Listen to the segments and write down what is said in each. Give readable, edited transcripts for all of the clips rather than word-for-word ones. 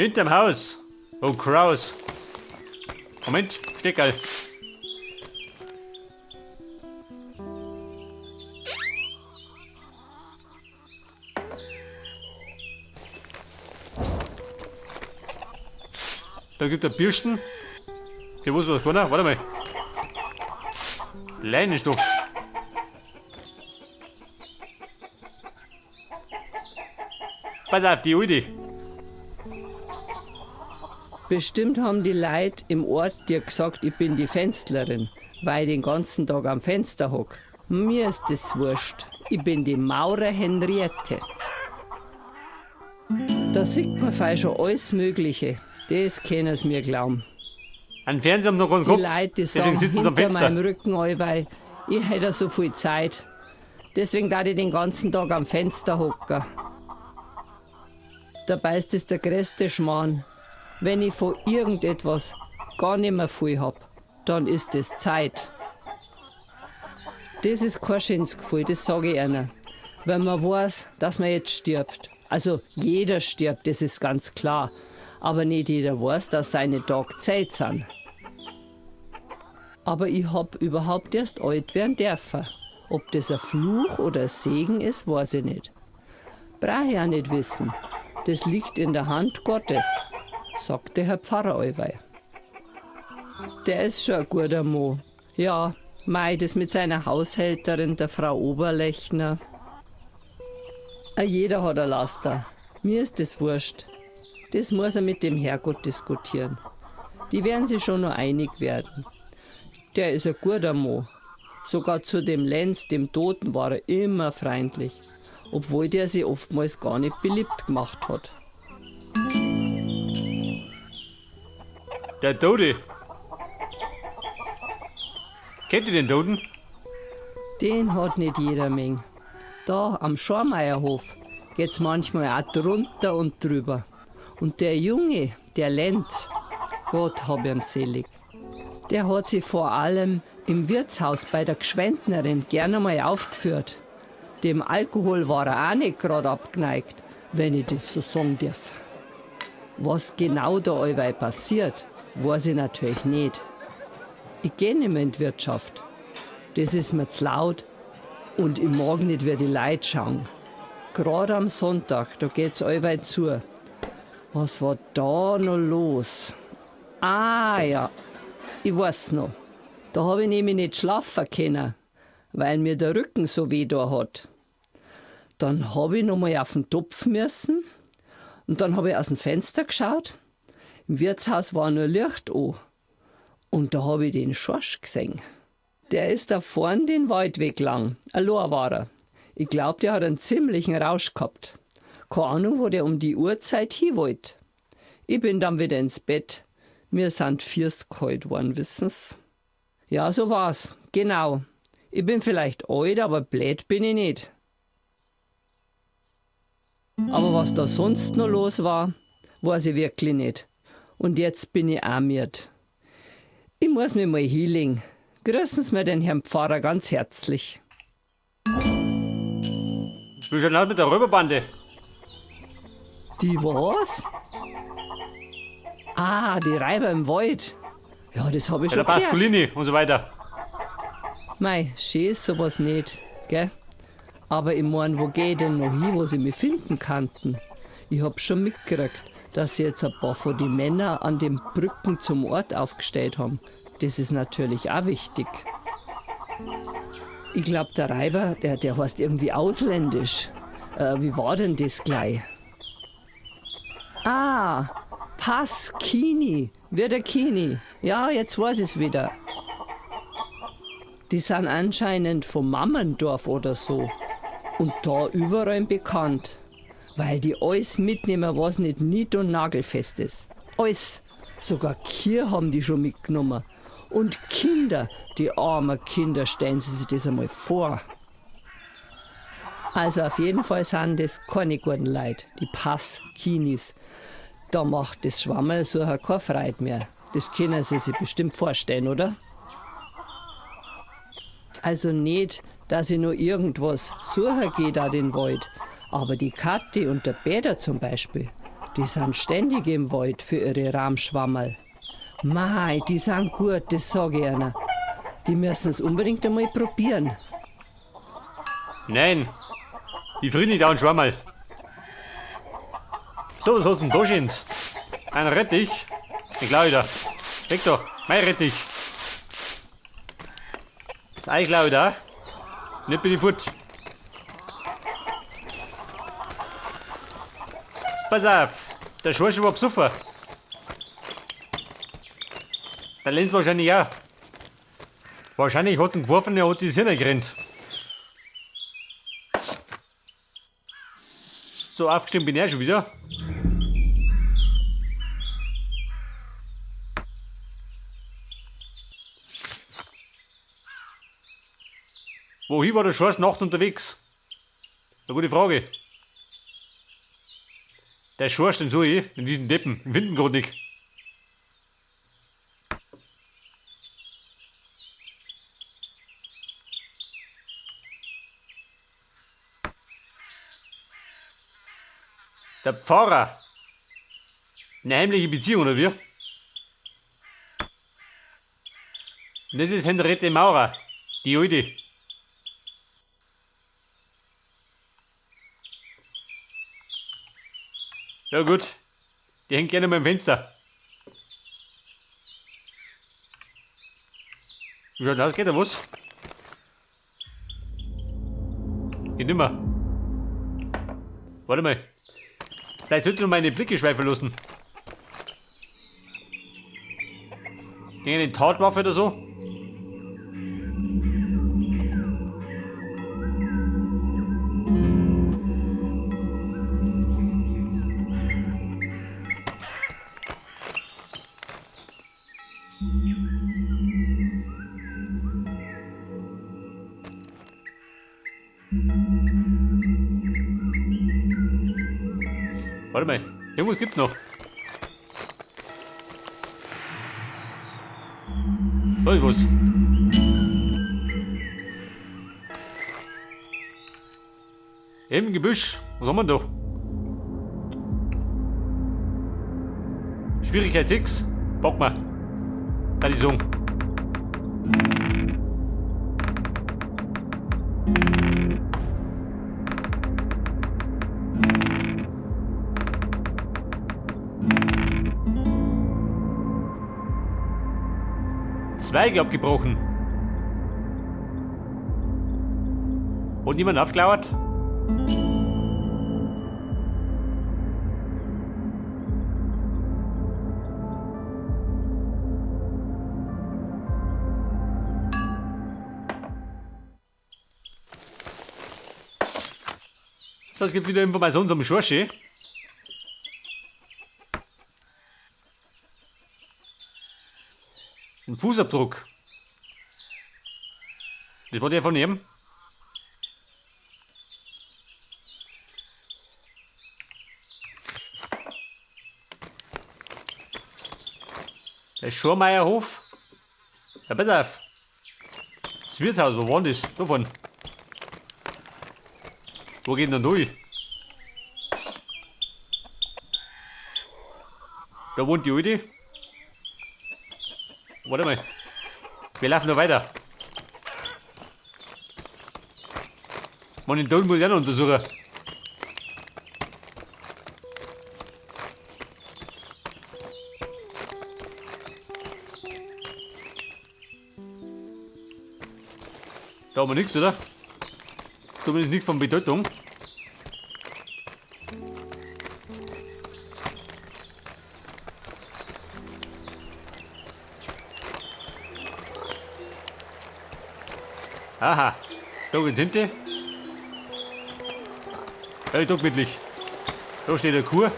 Hinterm Haus. Oh, Kraus. Moment, Steckerl. Da gibt er Bürsten. Okay, wo ist was keiner? Warte mal. Leinenstoff. Pass auf, die Alte. Bestimmt haben die Leute im Ort dir gesagt, ich bin die Fenstlerin, weil ich den ganzen Tag am Fenster hock. Mir ist das wurscht. Ich bin die Maurer Henriette. Da sieht man fei schon alles Mögliche. Das können sie mir glauben. Einen Fernseher haben sie noch gar nicht Die gehabt. Leute, die Deswegen sagen sitzen sie am hinter Fenster. meinem Rücken allweil, ich hätte so viel Zeit. Deswegen darf ich den ganzen Tag am Fenster hocken. Dabei ist es der größte Schmarrn. Wenn ich von irgendetwas gar nicht mehr viel hab, dann ist es Zeit. Das ist kein schönes Gefühl, das sage ich einer. Wenn man weiß, dass man jetzt stirbt. Also jeder stirbt, das ist ganz klar. Aber nicht jeder weiß, dass seine Tage Zeit sind. Aber ich hab überhaupt erst alt werden dürfen. Ob das ein Fluch oder ein Segen ist, weiß ich nicht. Brauch ich auch nicht wissen. Das liegt in der Hand Gottes, sagte Herr Pfarrer allweil. Der ist schon ein guter Mo. Ja, mei, das mit seiner Haushälterin, der Frau Oberlechner. A jeder hat ein Laster. Mir ist das wurscht. Das muss er mit dem Herrgott diskutieren. Die werden sich schon noch einig werden. Der ist ein guter Mo. Sogar zu dem Lenz, dem Toten, war er immer freundlich. Obwohl der sich oftmals gar nicht beliebt gemacht hat. Der Tote. Kennt ihr den Toten? Den hat nicht jeder Meng. Da am Schormeierhof geht's manchmal auch drunter und drüber. Und der Junge, der Lenz, Gott hab ihn selig, der hat sich vor allem im Wirtshaus bei der Gschwendnerin gerne mal aufgeführt. Dem Alkohol war er auch nicht grad abgeneigt, wenn ich das so sagen darf. Was genau da allweil passiert, weiß ich natürlich nicht. Ich geh nicht mehr in die Wirtschaft. Das ist mir zu laut und ich mag nicht, wie die Leute schauen. Gerade am Sonntag, da geht's allweil zu. Was war da noch los? Ah ja, ich weiß noch. Da hab ich nämlich nicht schlafen können, weil mir der Rücken so weh da hat. Dann hab ich noch mal auf den Topf müssen und dann hab ich aus dem Fenster geschaut. Im Wirtshaus war nur Licht an. Und da hab ich den Schorsch gesehen. Der ist da vorn den Waldweg lang. Allein war er. Ich glaub, der hat einen ziemlichen Rausch gehabt. Keine Ahnung, wo der um die Uhrzeit hin wollte. Ich bin dann wieder ins Bett. Mir sind Fiers kalt worden, wissen's? Ja, so war's. Genau. Ich bin vielleicht alt, aber blöd bin ich nicht. Aber was da sonst noch los war, weiß ich wirklich nicht. Und jetzt bin ich auch müde. Ich muss mich mal healing. Grüßen Sie mir den Herrn Pfarrer ganz herzlich. Wie schaut denn aus mit der Räuberbande? Die was? Ah, die Räuber im Wald. Ja, das hab ich Ja, der schon gehört. Pascolini und so weiter. Mei, schön ist sowas nicht, gell? Aber ich mein, wo geh ich denn noch hin, wo sie mich finden könnten? Ich hab schon mitgekriegt, dass sie jetzt ein paar von die Männer an den Brücken zum Ort aufgestellt haben. Das ist natürlich auch wichtig. Ich glaub, der Reiber, der heißt irgendwie ausländisch. Wie war denn das gleich? Ah, Pasquini, wie der Kini. Ja, jetzt weiß ich's wieder. Die sind anscheinend vom Mammendorf oder so. Und da überall bekannt. Weil die alles mitnehmen, was nicht nied- und nagelfest ist. Alles. Sogar Kier haben die schon mitgenommen. Und Kinder, die armen Kinder, stellen Sie sich das einmal vor. Also auf jeden Fall sind das keine guten Leute, die Passkinis. Da macht das Schwammerlsucher keine Freude mehr. Das können Sie sich bestimmt vorstellen, oder? Also nicht, dass ich nur irgendwas suchen gehe da den Wald, aber die Kathi und der Peter zum Beispiel, Die sind ständig im Wald für ihre Rahmschwammerl. Mei, die sind gut, das sag ich einer. Die müssen's unbedingt einmal probieren. Nein, ich friere nicht an Schwammerl. So, was hast denn da Schönes? Ein Rettich? Den klau ich da. Weg da, mein Rettich. Das Ei klau ich da. Nicht bin ich fort. Pass auf, der Schorsch war besoffen. Der Lenz wahrscheinlich auch. Wahrscheinlich hat's ihn geworfen, er hat sich ins Hirn gerannt. So, aufgestanden bin ich auch schon wieder. Wohin war der Schorsch nachts unterwegs? Eine gute Frage. Der Schorsch, den suche ich, in diesen Deppen, im finden grad nicht. Der Pfarrer. Eine heimliche Beziehung, oder wie? Und das ist Henriette Maurer, die Alte. Ja gut, die hängt gerne mal im Fenster. Wie schaut denn aus? Geht da was? Geht nimmer. Warte mal. Vielleicht sollte ich noch meine Blicke schweifen lassen. Irgendeine Tatwaffe oder so? Warte mal, irgendwas gibt's noch. Da ist was. Im Gebüsch. Was haben wir denn da? Schwierigkeit 6. Pack mal. Kann ich sagen. Zweige abgebrochen. Hat niemand aufgelauert? Das gibt wieder Informationen zum Schorschi. Ein Fußabdruck. Das war der von ihm. Der Schormeierhof. Ja, pass auf. Das Wirtshaus, wo war denn das? Davon. Wo geht denn da durch? Da wohnt die Alte. Warte mal. Wir laufen noch weiter. Mann, den Ton muss ich auch noch untersuchen. Da haben wir nichts, oder? Zumindest nichts von Bedeutung. Aha, da geht hinten. Ja, da gemütlich. Da steht eine Kuh.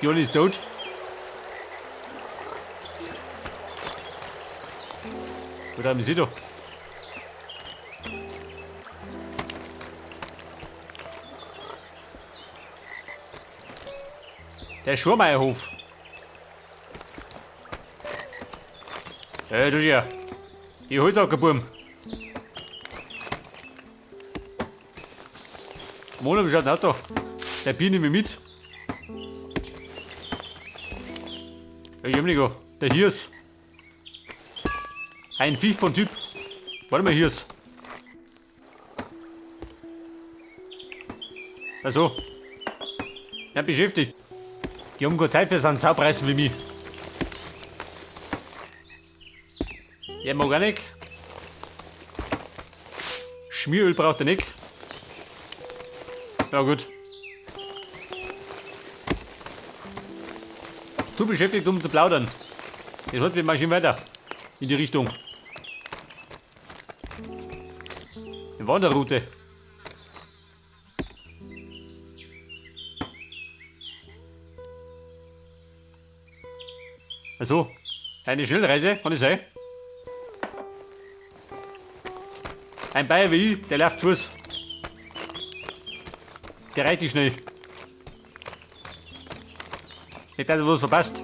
Die eine ist tot. Wo haben sie da? Der Schurmeierhof. Ja, du ja. Die Holzackerburm. Mona, wie schaut denn aus da? Der Bier nehme ich mit. Ja, Jemnigo, der Hirs. Ein Viech von Typ. Warte mal, Hirs. Also, ja, beschäftigt. Die haben keine Zeit für so einen Saupreis wie mich. Der mag auch nicht. Schmieröl braucht er nicht. Ja gut. Zu beschäftigt, um zu plaudern. Jetzt holt die Maschine weiter. In die Richtung. Die Wanderroute. Also, eine Schnellreise, kann ich sein? Ein Bayer wie ich, der läuft zu Fuß. Der reicht nicht schnell. Nicht, dass er was verpasst.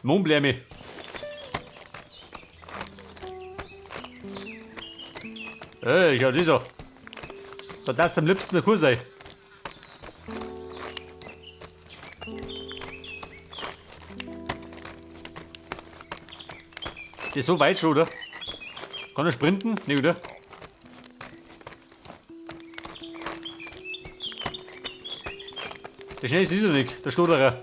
Mohnbläme. Ey, schau das an. Da darfst du am liebsten eine Kuh sein. Das ist so weit schon, oder? Kann er sprinten? Nee, oder? Der schnellste ist er nicht, der Stoderer.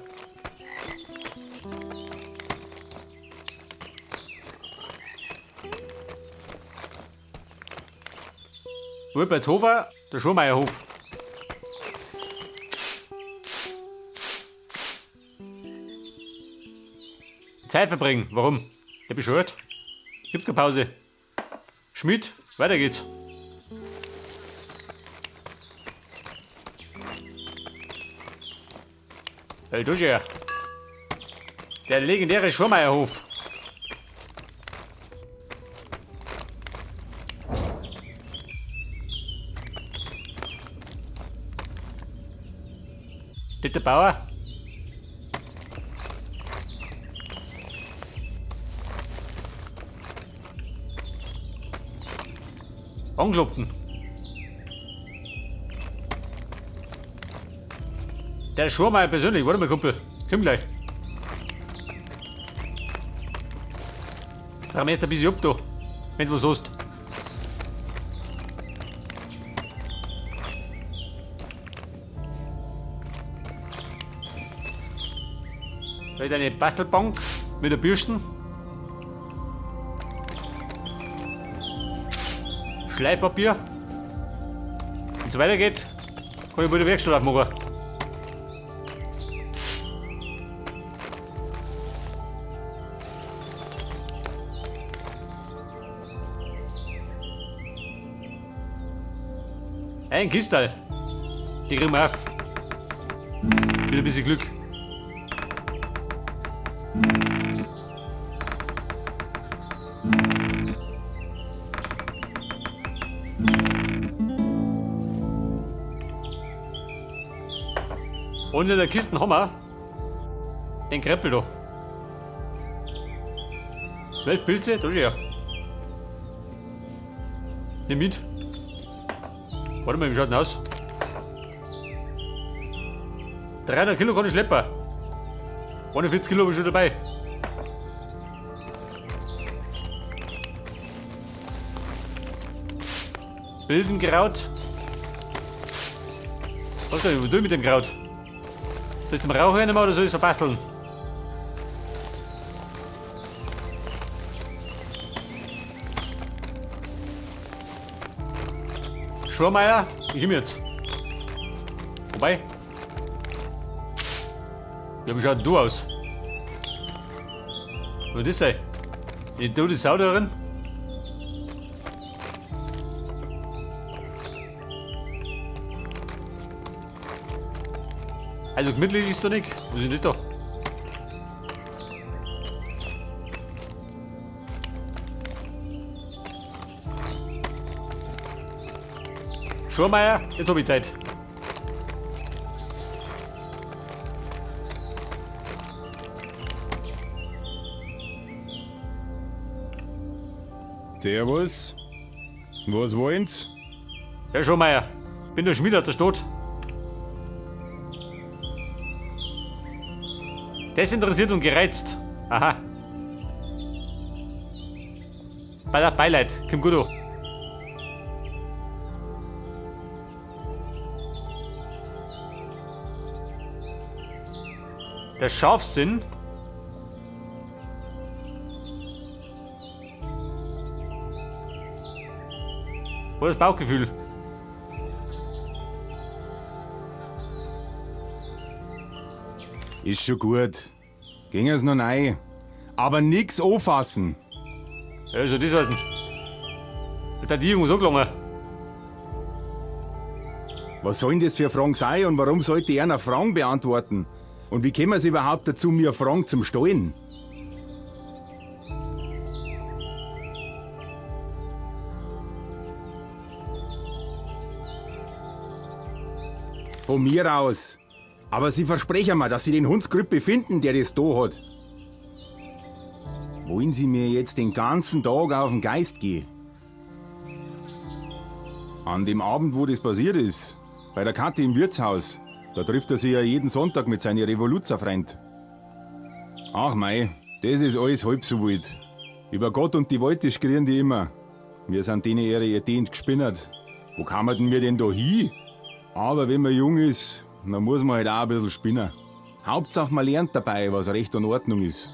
Wolpertshofer, der Schurmeierhof. Zeit verbringen, warum? Ich hab bescheuert. Gibt keine Pause. Schmidt, weiter geht's. Hey, du schon. Der legendäre Schurmeierhof. Nicht der Bauer? Anklopfen. Der Schurmeier persönlich, warte mal, Kumpel. Komm gleich. Brauchen wir jetzt ein bisschen ab da, wenn du was hast. Da ist eine Bastelbank mit der Bürsten. Schleifpapier. Wenn es weitergeht, kann ich wohl die Werkstatt aufmachen. Ein Kistal. Die kriegen wir auf. Mit ein bisschen Glück. Und in der Kiste haben wir den Kreppel da. 12 Pilze, da ist er. Nimm mit. Warte mal, wie schaut denn aus? 300 Kilo kann ich schleppen. 41 Kilo habe ich schon dabei. Bilsenkraut. Was soll ich mit dem Kraut? Soll ich zum Rauchen nehmen oder soll ich es verbasteln? Schormeier, ich komm jetzt. Wobei. Ja, wie schaut denn du aus? Was ist das? Eine tote Sau darin? Also gemütlich ist da nicht. Was ist denn das da? Schormeier, jetzt hab ich Zeit. Servus. Was wollen's? Herr Schormeier, bin der Schmied aus der Stadt. Desinteressiert und gereizt. Aha. Bei der Beileid, komm gut an. Der Scharfsinn. Wo ist das Bauchgefühl? Ist schon gut. Ging es noch rein. Aber nix anfassen. Ja, so das was denn. Da hat die irgendwo so gelangen. Was sollen das für Fragen sein und warum sollte einer Fragen beantworten? Und wie kämen sie überhaupt dazu, mir Fragen zum Stehlen? Von mir aus. Aber Sie versprechen mir, dass Sie den Hundsgrüppe finden, der das da hat. Wollen Sie mir jetzt den ganzen Tag auf den Geist gehen? An dem Abend, wo das passiert ist, bei der Kathi im Wirtshaus, da trifft er sich ja jeden Sonntag mit seinen Revoluzerfreund. Ach mei, das ist alles halb so wild. Über Gott und die Welt schreien die immer. Wir sind denen ihre Ideen gespinnert. Wo kamen denn wir denn da hin? Aber wenn man jung ist, dann muss man halt auch ein bisschen spinnen. Hauptsache man lernt dabei, was Recht und Ordnung ist.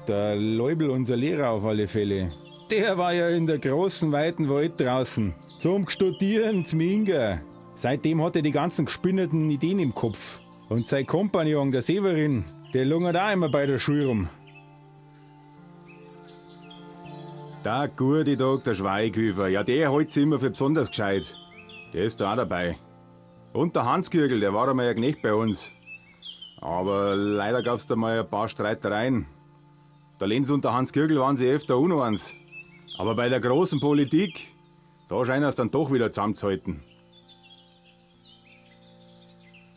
Der Leubel, unser Lehrer auf alle Fälle, der war ja in der großen, weiten Welt draußen. Zum Studieren, zum Inga. Seitdem hat er die ganzen gespinnerten Ideen im Kopf. Und sein Kompagnon, der Severin, der lungert auch immer bei der Schule rum. Der gute Dr. Schweighöfer, ja, der hält sich immer für besonders gescheit. Der ist da auch dabei. Und der Hans Gürgel, der war einmal ein Knecht bei uns. Aber leider gab's da mal ein paar Streitereien. Der Lenz und der Hans Gürgel waren sich öfter uneins. Aber bei der großen Politik, da scheinen es dann doch wieder zusammenzuhalten.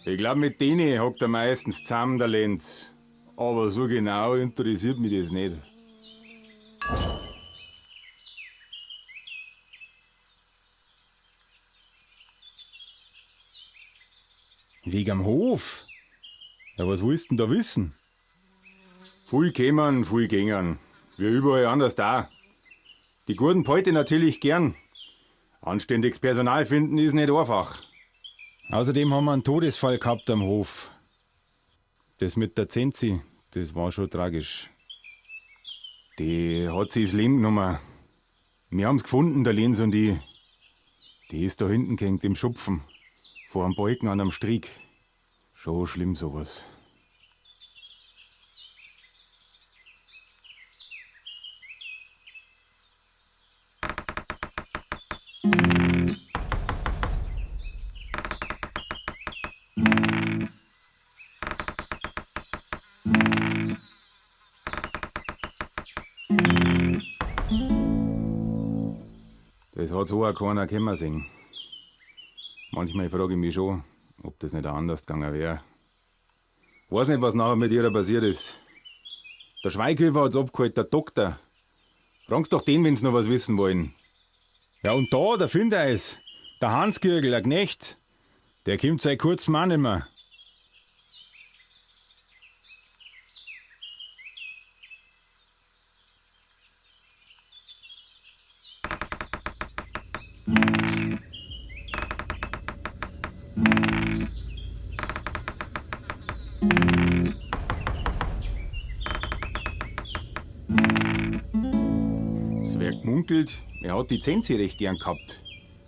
Ich glaub, mit denen hockt er meistens zusammen, der Lenz. Aber so genau interessiert mich das nicht. Wegen am Hof? Ja, was willst denn da wissen? Viel kämen, viel gängen. Wie überall anders da. Die guten Beute natürlich gern. Anständiges Personal finden ist nicht einfach. Außerdem haben wir einen Todesfall gehabt am Hof. Das mit der Zenzi, das war schon tragisch. Die hat sich das Leben genommen. Wir haben's gefunden, der Lenz und ich. Die ist da hinten gehängt im Schupfen. Vor einem Balken an einem Strick. Schon schlimm sowas. Das hat so auch keiner kommen sehen. Manchmal frage ich mich schon, ob das nicht auch anders gegangen wäre. Weiß nicht, was nachher mit ihr passiert ist. Der Schweighöfer hat's abgeholt, der Doktor. Fragen's doch den, wenn's noch was wissen wollen. Ja, und da, der Findeis, der Hans Gürgel, der Knecht, der kommt seit kurzem auch nicht mehr. Es wird gemunkelt, er hat die Zenzi recht gern gehabt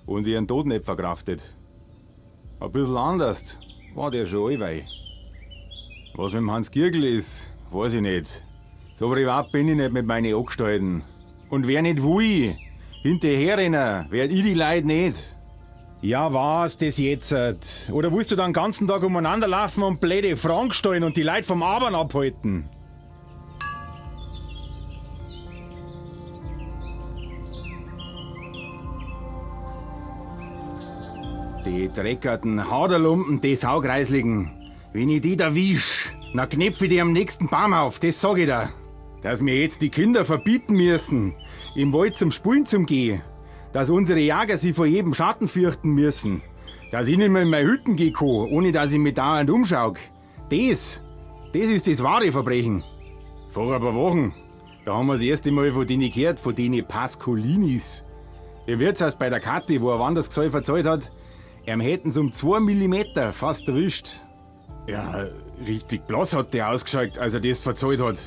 und ihren Tod nicht verkraftet. Ein bisschen anders war der schon allweil. Was mit dem Hans Giergl ist, weiß ich nicht. So privat bin ich nicht mit meinen Angestellten. Und wer nicht will, hinterherrennen, werd ich die Leute nicht. Ja, was das jetzt? Oder willst du dann den ganzen Tag umeinander laufen und blöde Fragen stellen und die Leute vom Arbeiten abhalten? Die dreckerten Haderlumpen, die Saugreisligen. Wenn ich die da wisch, na knöpf ich die am nächsten Baum auf, das sag ich dir. Dass mir jetzt die Kinder verbieten müssen, im Wald zum Spulen zum gehen. Dass unsere Jäger sich vor jedem Schatten fürchten müssen. Dass ich nicht mehr in meine Hütten gehen kann, ohne dass ich mich dauernd umschau. Das, das ist das wahre Verbrechen. Vor ein paar Wochen, da haben wir das erste Mal von denen gehört, von denen Pascolinis. Im Wirtshaus bei der Kathi, wo er Wandersgesell verzahlt hat, ihm hätten's um 2 Millimeter fast erwischt. Ja, richtig blass hat der ausgeschaut, als er das verzahlt hat.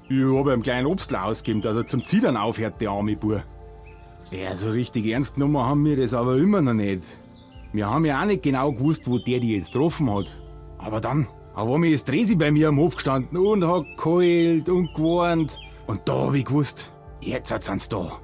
Ich hab ihm kleinen Obstler ausgegeben, dass er zum Zittern aufhört, der arme Bub. Ja, so richtig ernst genommen haben wir das aber immer noch nicht. Wir haben ja auch nicht genau gewusst, wo der die jetzt getroffen hat. Aber dann, auf einmal ist Resi bei mir am Hof gestanden und hat geheult und gewarnt. Und da hab ich gewusst, jetzt sind's da.